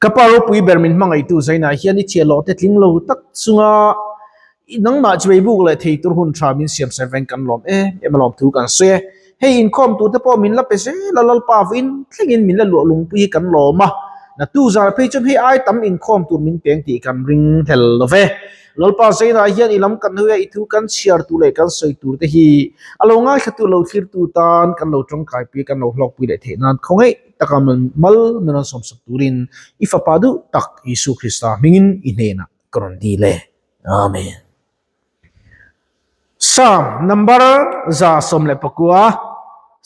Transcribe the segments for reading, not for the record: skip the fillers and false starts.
Ka pa ropui ber min hmangaihtu Zainah hian i chhiah lawh te tling lo tak chunga i nangmah chawei buk leh thei tur hun tha min siam sai veng kan lawm em em a lawm thu kan sawi e. Hei inkhawm tur te pawh min la pe zel a Lalpa vawiin thlengin min la luah lungpui hi kan lawm a, natu zan phei chuan hei ai tam inkhawm tur min peng tih kan ring hlel lo ve. Lalpa Zainah hian i lam kan hawi a i thu kan chhiar tur leh kan sawi tur te hi a lo ngaithlatu lo thlirtu tan kan lo tawngkaipui kan lo hlawkpui leh theih nan khawngaih taka mal min rawn sawmsak turin i Fapa duh tak Isu Krista hmingin i hnenah ka rawn dil e. Amen. Psalm number 119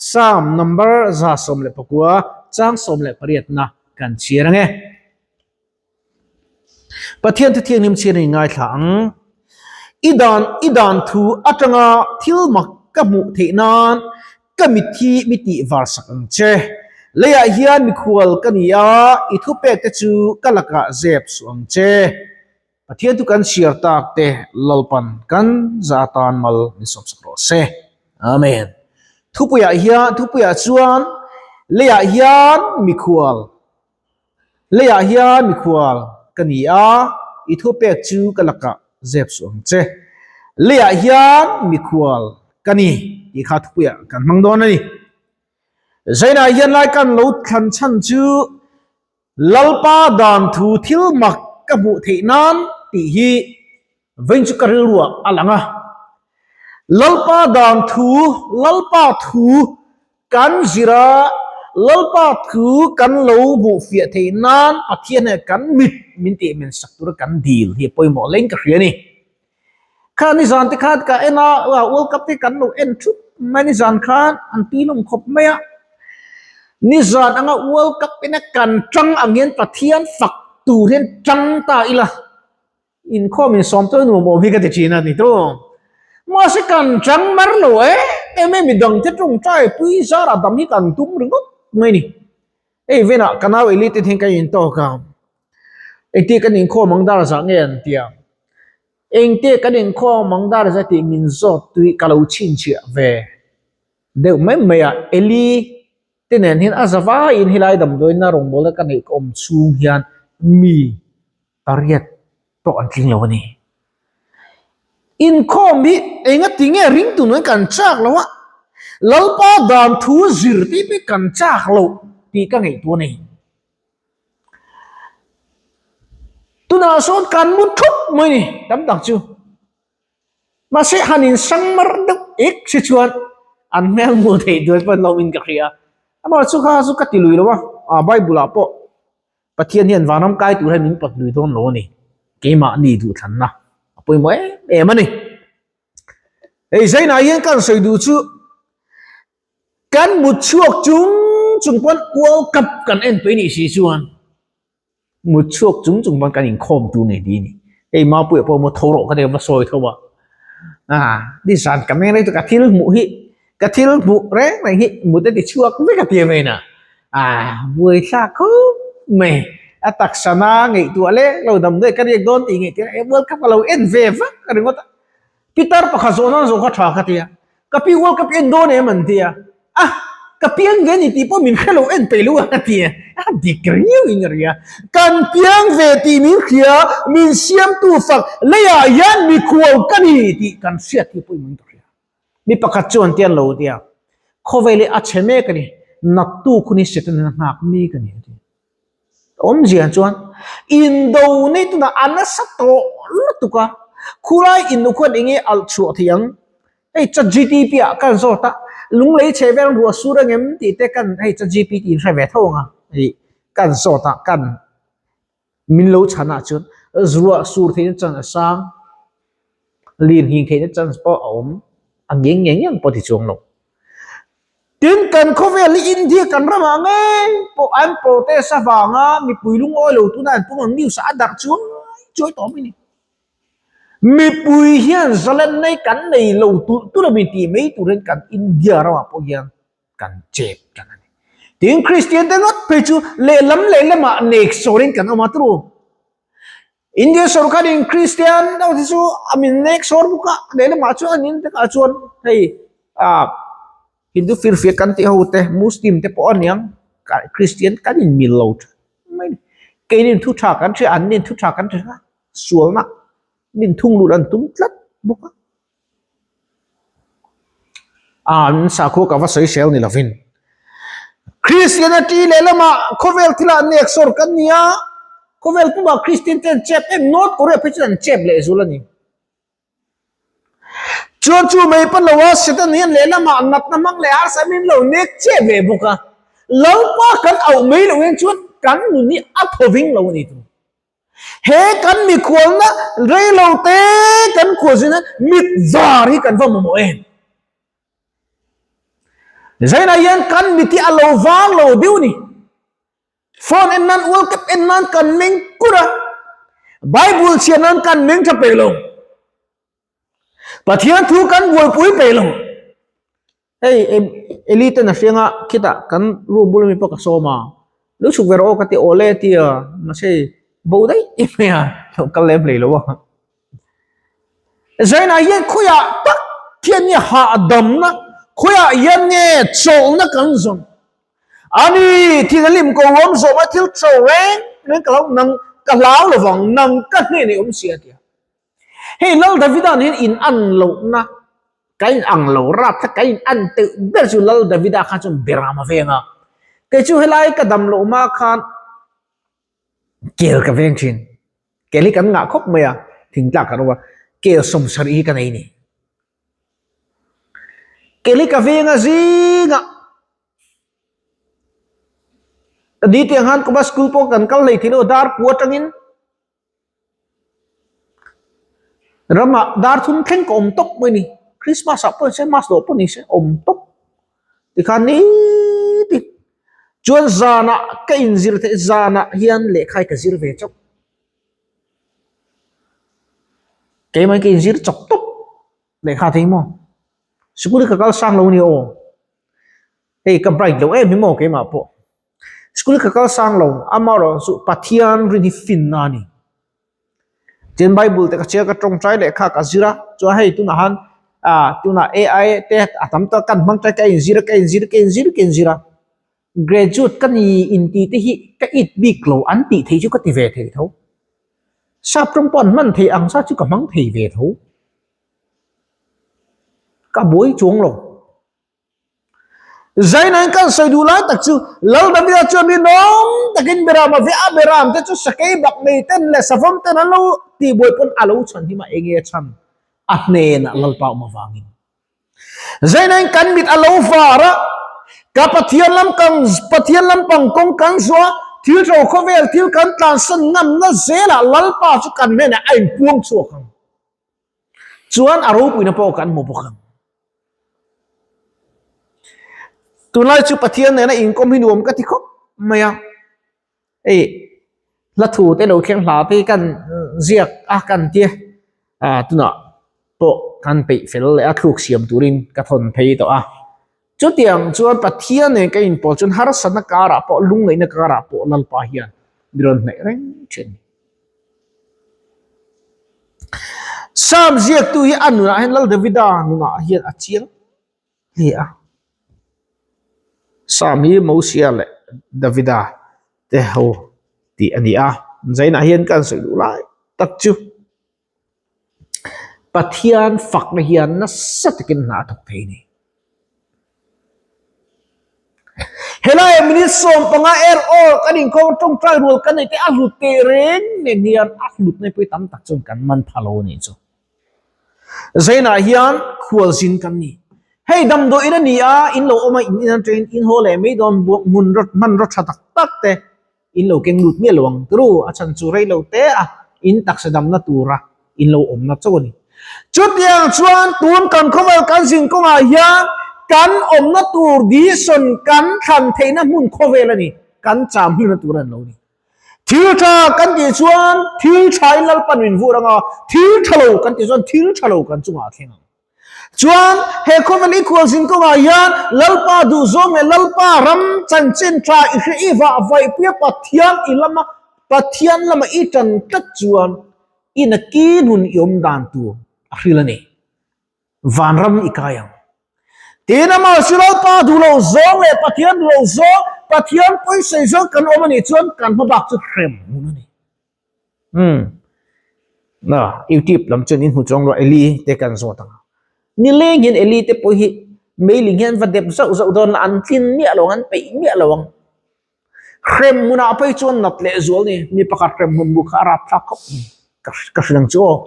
Psalm number 119 chang 18 na kan chhiar ange. Pathian thu thianghlim chhiar in ngaithla ang. I dan i dan thu atanga thil mak ka hmuh theih nan ka mitthi mi tih var sak ang che. Leiah hian mikhual ka ni a, i thupek te chu ka lakah zep suh ang che. Pathian thu kan chhiar tak te Lalpan kan za atan mal min sawmsak rawh se. Amen. Thupuiah hian thupuiah chuan leiah hian mikhual Leiah hian mikhual ka ni a, i thupek chu ka lakah zep suh ang che. Leiah hian mikhual ka ni tih kha thupuiah kan hmang dawn a ni. Zainah hian lai kan lo thlan chhan chu Lalpa dan thu thil mak ka hmuh theih nan tih hi vawiin chu ka rilruah a lang a. Lalpa dan thu, Lalpa thu Kan zir a, Lalpa thu kan lo hmuh fiah theih nan Pathian hian kan mit min tih men sak tura kan dil hi a pawimawh leng ka hria a ni. Kha nizan te khan ka en a, World Cup te kan lo en thup mai nizan khan an tui lawm khawp mai a. Nizan anga World Cup ina kan tang ang hian Pathian fak tur hian tang ta ila. Inkhawm in sawm chuan nuam awm hi ka ti thin a ni tu. Mahse kan chang mar lo em em e midang te tawngtai pui zara dam hi kan tum ringawt mai ni. Hei venah ka nau Eli te hian ka in tawk a, engtia kan inkhawm ang dar zah nge an ti a, engtia kan inkhawm ang dar zah tih min zawt tui ka lo chhinchhiah ve deuh mai mai a, Eli te nen hian a za vaiin helai damdawiina rawngbawlna ka neih ka awm chhung hian mi pariat pawh an tling lo a ni. Inkhawm hi enga ti nge ring tu nuai kan chak lo a, Lalpa dan thu zir tih pawh kan chak lo tih ka ngaihtuah a ni. Tunah sawn kan mu thup mai ni tam tak chu. Mahse han insang mar deuh ek si chuan an hmel hmuh theih duai pawh an lo awmin ka hria. Amaherawhchu kha chu ka ti lui lo a, Bible ah pawh Pathian hian vanram kai tur hian min pawt lui dawn lo a ni. Keimahni duhthlanna a pawimawh em em a ni. Hei Zainah hian kan sawi duh chu kan mut chhuak chung chung pawn World Cup kan en tawh i nih si chuan mut chhuak chung chung pawn kan inkhawm tur nei tih a ni. Hei Mapuia pawh maw tho rawh ka ti a va sawi tho a. Ah nizan ka meng reng chu ka thil hmuh hi Ka thil hmuh reng reng hi mut a ti chhuak vek a ti mai na. Ah, buai thlak khawp mai. A taksa na ngaihtuah leh lo dam daih ka riak dawn tih ngaihtuah e World Cup a lo en ve vak a ringawt a. Pitar pakhat zawh nan zawh kha tha ka ti a. Ka pi World Cup en dawn em an ti a. Ah, ka piang ve ni tih pawh min hre lo en peih lo a ti a. A dik riau in a ria. Kan piang ve tih min hria, min siamtu fak leiah hian mikhual ka ni tih kan hriat hi pawimawh in ka hria. Mi pakhat chuan ti an lo ti a, Khawvel hi a chhe mek a ni, naktuk hun hi Satan in a nghak mek a ni a ti. Awmzia chuan indo nei tunah a nasa tawh lutuk a, khulai innu khuan eng nge alh chhuah thei ang? Hei ChatGTP ah kan zawt a, lunglei chhe vel ruah sur angem tih te kan hei ChatGPT in hre ve tho ang a, hei kan zawt a kan Min lo chhan ah chuan ruah sur theihna chance a sang, lir nghing theihna chance pawh a awm, a ngeng ngei ngang pawh ti chuang lo. Tin, kan khawvel hi India kan ramah ngei pawh an protest avanga mipui lungawi lo tuna an pung ang news ah a darh chuai chuai tawh mai ni. Mipui hian zalenna hi kan nei lo tulh tulh a mi tih mai turin kan India ramah pawh hian kan chep tan a ni. Tin, Kristian te ngawt phei chu lehlam lehlamah nek sawrin kan awm a turu. India sorkarin Kristian ho te chu a min nek sawr bawk a, lehlamah chuan an in takah chuan hei ah Hindu firfiak kan tih ho te, Muslim te pawh a niang, Kristian kan inmil lo thin mai a ni. Keinin thu tha kan hria, annin thu tha kan hria, sualna min thunglut an tum tlat bawk a. An sakhua ka va sawi sel ni lovin. Christianity lehlamah khawvel thilah neksawr kan ni a, khawvel pumah Christian te an chep em, North Korea phei chuan an chep lehzul a ni. Chuan chu mai pawn lo a, Satan hian lehlamah natna hmang leh harsa min lo nek che ve bawk a, Lalpa kan auh mai loh hian chuan kan nun hi a thaw ving lo a ni tur. He kan mikhualna reilo te kan khualzin hian mit var hi kan va mamawh em? Zainah hian kan mit hi a lo var lo deuh a ni. Phone en nan, World Cup en nan kan meng kur a, Bible chhiar nan kan meng tha peih lo. Pathian thu kan buaipui peih lo. Hei Eli ten a hriang a, khitah kan room bul ami pawh ka sawm a, lu chhuk ve rawh aw ka ti awle a ti a, mahse bo daih mai a, lo kal lem hlei lo a. Zainah hian khawiah tak hian nge hahdamna, khawiah hian nge chawlhna kan zawn? Ani, thil a hlim ko awm zawh mai thil tho reng reng ka lo nang ka hlau lovang nang ka hnenah i awm si a ti a. Hei Lal Davida nen hian in an lohna ka in ang lo rap kha ka in an teuh ber chu Lal Davida kha chuan beram a veng a. Kei chu helai ka dam loh hma khan kel ka veng thin. Kel hi kan ngah khawp mai a, thingtlak kan awm a, kel 70 hi ka nei ni. Kel hi ka veng a zingah Ka ni tiang han kuma school pawh kan kal hlei thei lo dar pu atangin ramah dar thum thleng ka awm tawp mai ni Christmas ah pawh ni se mass loh pawh ni se awm tawp tikhan nitin chuan zanah ka inzir theih zanah hian lehkha hi ka zir ve chauh keimah hi ka inzir chawp tawp lehkha thei maw sikul hi ka kal sang lo a ni aw. Hei ka bright loh em hi maw keimah pawh. School ka kal sang lo, amaherawh chu Pathian rin hi finna a ni. Tin Bible te ka chhiar ka tawngtai leh kha ka zir a, chuan hei tunah han ah tunah AI te a tam tak kan hmang ṭai ka inzir a ka inzir ka inzir ka inzir a. Graduate ka ni intih te hi ka it bik lo an tih theih chu ka ti ve thei tho. Sap tawng pawh an hman theih ang zat chu ka hmang thei ve tho. Ka buai chuang lo. Zainain kan sawi duh lai tak chu Lal Davida chuan mi nawm takin Beram a veh a, Beram te chu sakei bak nei ten leh savawm ten an lo tihbuai pawn a lo chhan him a, enge a chhan? A hnenah Lalpa awm avangin. Zainain kan mit a lo var a, ka Pathian lam kang Pathian lampang kawng kan zawh a, thil tho khawvel thil kan tlansan ngamna zelah Lalpa chu kan hnenah a inpuang chhuak ang. Chuan a ropuina pawh kan hmu bawk ang. Tunlai chu Pathian nena inkawm hi nuam ka ti khawp mai a. Hei hla thu te lo thleng hla te hi kan ziak a kan tia ah tunah pawh kan peih fel leh a thluk siam turin ka thawn phei tawh a. Chutiang chuan Pathian nen ka inpawl chuan harsatna karah pawh lungngaihna karah pawh Lalpa hian mi rawn hnaih reng thin. Psalm ziaktu hi a nunah hian Lal Davida nunah hian a chiang hle a. Psalm hi Mosia leh Davida te ho tih a ni a. Zainah hian kan sawi duh lai tak chu Pathian fakna hian nasa takin hna a thawk thei a ni. Helai minute 15 er aw kan inkhawm tawngtai rual kan nei te a hlut teh reng nen hian a hlut na pawh tam tak chuan kan man pha lo a nih chu. Zainah hian khualzin kan ni. Hei damdawiin a ni a, in lo awm a, in in atangin in haw leh mai dawn hmun hmanraw tha tak tak te in lo keng lut miah lo ang turu a chhan chu rei lo te a in taksa damna tura in lo awmna chauh a ni. Chutiang chuan tun kan khawvel kan zin kawngah hian kan awmna tur dihsawn kan thlan theihna hmun khawvel a ni, kan cham hluna tur a ni lo ni. Thil tha kan tih chuan thil tha in Lalpan min vur ang a, thil tha lo kan tih chuan thil tha lo kan chungah a thleng ang. Chuan he khawvel i khualzin kawngah hian Lalpa duhzawng leh Lalpa ram chanchin tha i hre i vah vaihpui a Pathian i lama Pathian lama i tan tlat chuan i nakin hun i awm dan tur a hril a ni. Vanram i kai ang. Tin amah chu Lalpa duh loh zawng leh Pathian duh loh zawng. Pathian pawisei zawng kan awm a nih chuan kan hmabak chu hrem hun a ni. Umm. Na, YouTube lam chuan in hmu chuang lo Eli te kan zawt ang a. Nileng hian Eli te pawh hi meiling hian va dep zauh zauh dawn la, an tlin miah lo ang, an peih miah lo ang. Hrem hmunah phei chuan nat leh zual ni, mi pakhat hrem hmun bu kha a rapthlak khawp mai. Ka ka hrilh ang chu aw,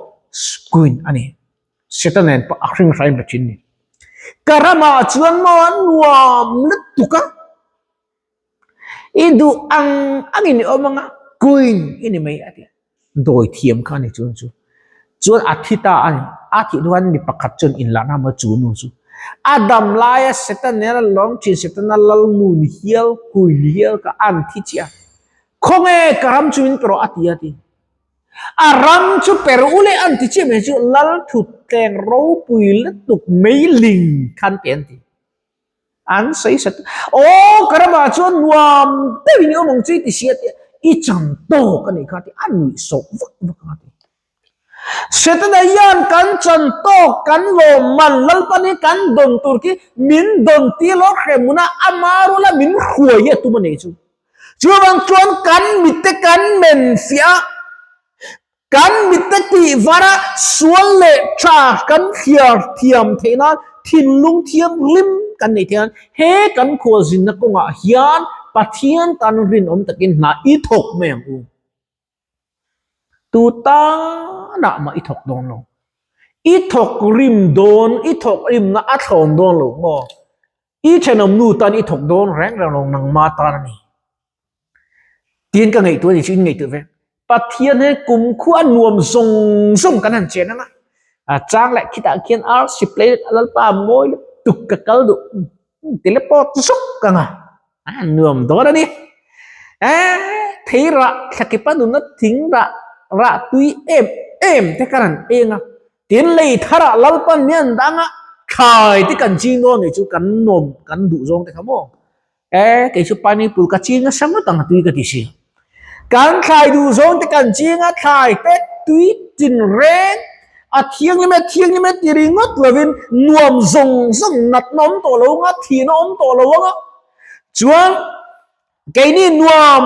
Queen a ni. Satan nen pawh a hring hrain pe thin ni. Ka ramah chuan maw a nuam lutuk a. I duh ang angin i awm anga Queen i ni mai a ti. Dawi thiam kha a ni chuan chu. Chuan a thi ta a ni. A thih hnuan mi pakhat chuan inlahna maw chu nu chu. A dam laia Satan nena lawm thin Setana lal nu ni hial, Queen ni hial kha an thi chiah a. Khawnge ka ram chu min pe rawh a ti a ti. A ram chu per u leh an ti chiah mai chu lal thutthleng ropui lutuk meiling khan pe an ti. An sawi sat aw ka ramah chuan nuam deuhin i awm ang chu i ti si a tia i chan tawk a nih kha tih a nuih sawh vak vak a ti. Setana hian kan chan tawk kan lawm man Lalpan hi kan dawn tur khi min dawn tir lo hremuna ama rula min hruai hi a tum a nih chu. Chuvang chuan kan mitte kan men fiah a, kan mitte tih vara sual leh tha kan thliar thiam theih nan thinlung thianghlim kan neih theih nan he kan khualzinna kawngah hian Pathian tan rinawm takin hna i thawk mai ang u. Tu tanah mah i thawk dawn lo. I thawk rim dawn, i thawk rimna a thlawn dawn lo maw? I thenawm nu tan i thawk dawn reng reng lo nangma tan a ni. Tiin ka ngaihtuah a ni chu in ngaihtuah ve. Pathian hi kumkhua a nuam zawng zawng kan han chen ang a. A chang leh khitah khian RC play Lalpa mawi lutuk ka kal duh teleport zuk ang a. A nuam dawn a ni. Thei rah thlakipa nunna thing rah rah tui em em te kan han eng a. Tin lei tharah Lalpan mi an dang a, thlai te kan ching dawn nih chu kan nuam kan duh zawng te kha maw? E, kei chu pineapple ka ching nasa ngawt ang a tui ka ti si. Kan thlai duh zawng te kan ching a, thlai te tui tin reng a thianghlim e thianghlim e ti ringawt lovin nuam zawng zawng natna awm tawh lo anga, thihna awm tawh lo anga chuan Keini nuam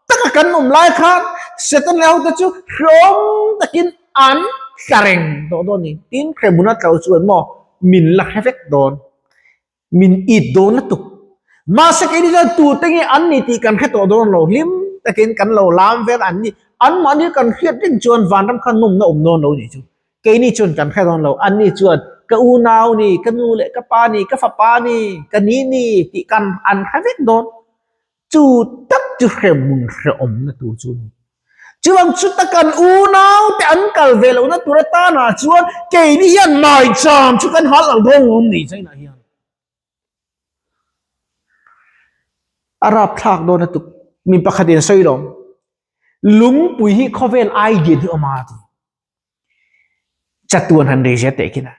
taka kan awm lai khan Satan leh hote chu hreawm takin an tla reng tawh dawn a ni. Tin, hrehmun a tlo chuan maw min la hre vek dawn, min it dawn lutuk. Mahse keini chuan tute nge an ni tih kan hre tawh dawn lo, hlim takin kan lo lam vel an ni. Anmahni kan hriat reng chuan vanram kha nawmna awm dawn lo a nih chu. Keini chuan kan hre dawn lo, anni chuan ka unau ni, ka nu leh ka pa ni, ka fapa ni, ka ni ni tih kan an hre vek dawn. Chu tak chu hrehmun hrehawmna tur chu a ni. Chuvang chuta kan unau te an kal ve lohna tur atanah chuan keini hian maicham chu kan hal ang dawn awm ni China hian. A rapthlak dawn a tuk mi pakhatin a sawi lawm. Lungpui hi khawvel idea hi awm a ti. Chatuan han rei zia teh khin a,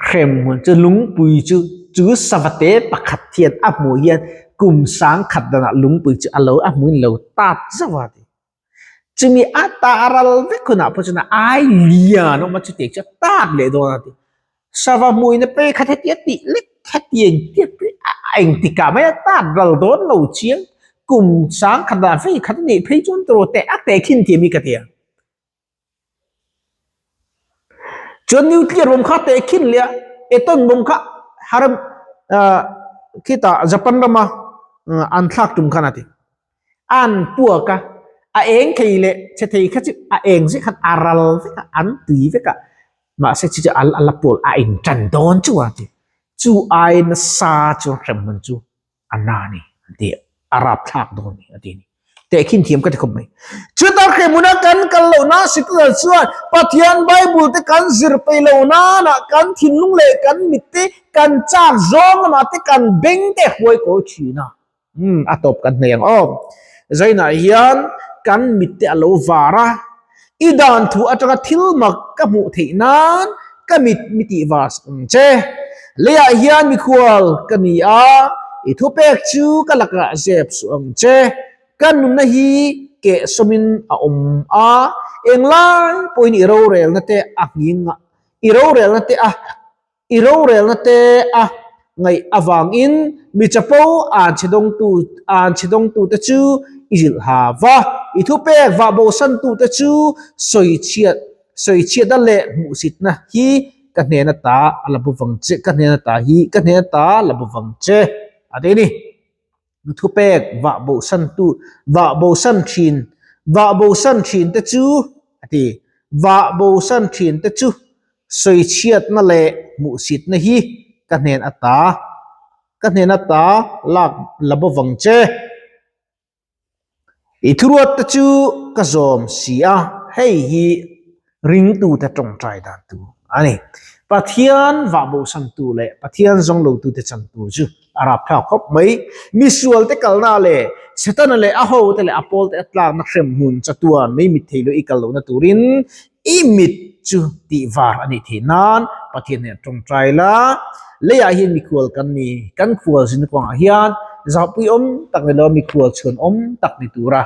hrem hmun chu lungpui chu chu savate pakhat hian a hmuh hian kum sang khat danah lungpui chu a lo a hmuhin lo tat zauh a ti. Chumi a ta ral vek hunah pawh chuan ai lian awm a chutiang chu a tat leh dawn a ti. Sava hmuhin a pe khat hetia tih lek hetiang tiat a engtikah mai a tat ral dawn lo chiang kum sang khat danah vei khat a nih phei chuan tawh teh a tehkhin thiam hi ka ti a. Chuan nuclear bomb kha tehkhin leh a, atom bomb kha haram khitah Japan rama an thlak tum khan a ti. An puak a, a eng thei leh chhe thei kha chu a eng zek khan a ral vek a, an tui vek a, mahse chu chu a la pawl a intan dawn chu a ti. Chu ai nasa chu hremhmun chu a na a ni an ti a, a rapthlak dawn a ni a ti a ni. Tehkhin thiam ka ti khawp mai. Chuta hrehmuna kan kal lohna Sitadan chuan Pathian Bible te kan zir peih loh nanah kan thinlung leh kan mit te, kan chak zawng lamah te kan beng te huai kawi thin a. Umm a tawp kan hnaih ang aw. Zainah hian kan mit te a lo var a, I dan thu atanga thil mak ka hmuh theih nan ka mit mi tih var sak ang che. Leiah hian mikhual ka ni a, i thupek chu ka lakah zep suh ang che. Ka nunna hi kehsawmin a awm a, englai pawhin i rorelna te a nghing a, i rorelna te a, i rorelna te a. ngaih avangin mi chapo an chhe dawngtu an chhe dawngtute chu i zilh ha va, i thupek vah bosantute chu sawichhiat sawichhiatna leh hmuhsitna hi ka hnen ata a la bawvang che ka hnen ata hi ka hnen ata la bawvang che a ti a ni. Thupek vah bosantu vah bosan thin vah bosan thin te chu a ti vah bosan thin te chu sawichhiatna leh hmuhsitna hi ka hnen ata ka hnen ata lak la bawvang che. I thuruat te chu ka zawm si a, hei hi ringtute tawngtai dan tur a ni. Pathian vah bosantu leh Pathian zawng lotute chan tur chu a rapthlak khawp mai. Misualte kalna leh Setana leh a hote leh a pawlte a tlakna hremhmun chatuan mai mit thei lo i kal lohna turin I mit chu tih var a nih theih nan Pathian nen tawngtai la, leiah hian mikhual kan ni, kan khual zin kawngah hian zahpui awm tak ni lo mikhual chhuan awm tak ni tura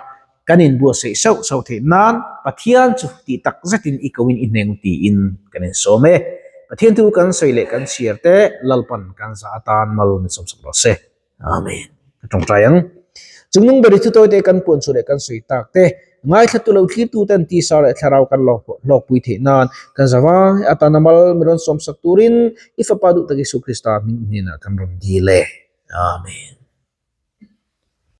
kan inbuatsaih sauh sauh theih nan Pathian chu tih tak zetin i koin i hneng tiin kan insawm e. Pathian thu kan sawi leh kan chhiar te Lalpan kan zah atan mal min sawmsak rawh se. Amen. Ka tawngtai ang. Chungnung ber i thu tawite kan puan chu leh kan sawi tak te, ngaithlatu lo thlirtu ten tisa leh thlarau kan hlawkpui theih nan kan zavai atana mal mi rawn sawmsak turin i Fapa duh tak Isu Krista hming hnenah kan rawn dil e. Amen.